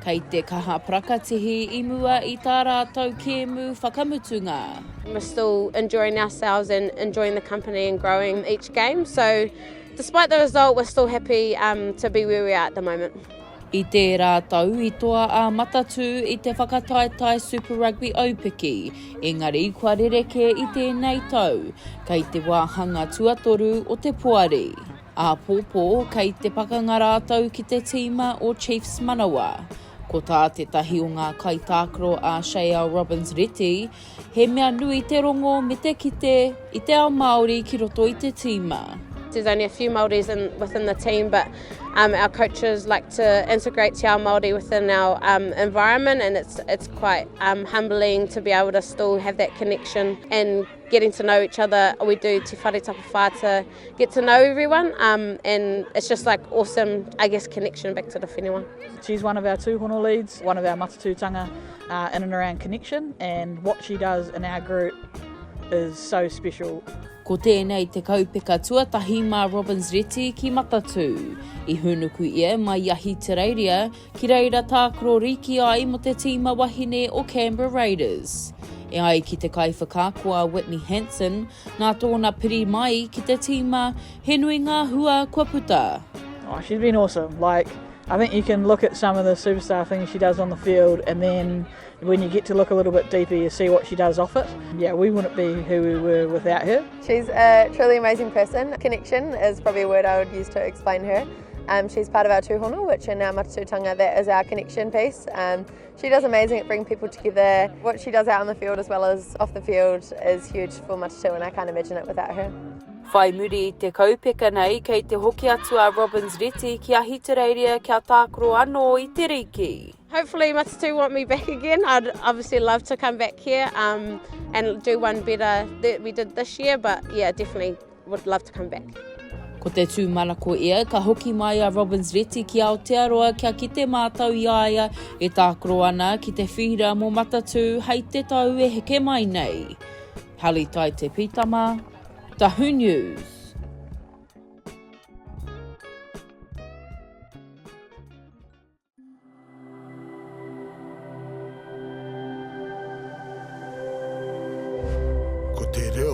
Kei te kaha parakatihi i mua i tā rātou kēmu whakamutunga. We're still enjoying ourselves and enjoying the company and growing each game so despite the result we're still happy um, to be where we are at the moment. I tērā tau i toa a Matatū i te whakataetae Super Rugby Aupiki, engari kua rerekē i tēnei tau, kei te wāhanga tuatoru o te poari. Āpōpō, kei te pakanga rātou ki te tīma o Chiefs Manawa. Ko tā tētahi o ngā kaitākaro a Cheyelle Robins-Reti, he mea nui te rongo me te kite i te ao Māori ki roto i te tīma. There's only a few Māoris in, within the team, but um, our coaches like to integrate te ao Māori within our um, environment, and it's, it's quite um, humbling to be able to still have that connection and getting to know each other. We do Te Whare Tapa Whā to get to know everyone, um, and it's just like awesome, I guess, connection back to the whenua. She's one of our tūhono leads, one of our matatūtanga uh, in and around connection, and what she does in our group is so special. Ko tēnei te kaupeka tuatahi mā Robins Reti ki Matatū. I hūnuku ia mai i Ahitereiria ki reira tākaro rīki ai mō te tīma wahine o Canberra Raiders. E ai ki te kaiwhakaako a Whitney Hansen, Nā tōna piri mai ki te tīma, he nui ngā hua kua puta. Oh, she's been awesome. Like, I think you can look at some of the superstar things she does on the field, and then when you get to look a little bit deeper, you see what she does off it. Yeah, we wouldn't be who we were without her. She's a truly amazing person. Connection is probably a word I would use to explain her. Um, she's part of our tūhono, which in our matatūtanga, that is our connection piece. Um, She does amazing at bringing people together. What she does out on the field as well as off the field is huge for Matatū and I can't imagine it without her. Whai muri i te kaupeka nei, kei te hoki atu a Robins Reti ki Ahitereiria kia tākaro anō i te rīki. Hopefully Matatū want me back again. I'd obviously love to come back here um, and do one better than we did this year, but yeah, definitely would love to come back. Ko te tūmanako ia, ka hoki mai a Robins Reti ki Aotearoa kia kite mātou i a ia e tākaro ana ki te whīra mō Matatū hei te tau e heke mai nei. Halitai Te Pītama, Tahu News. Ko te reo.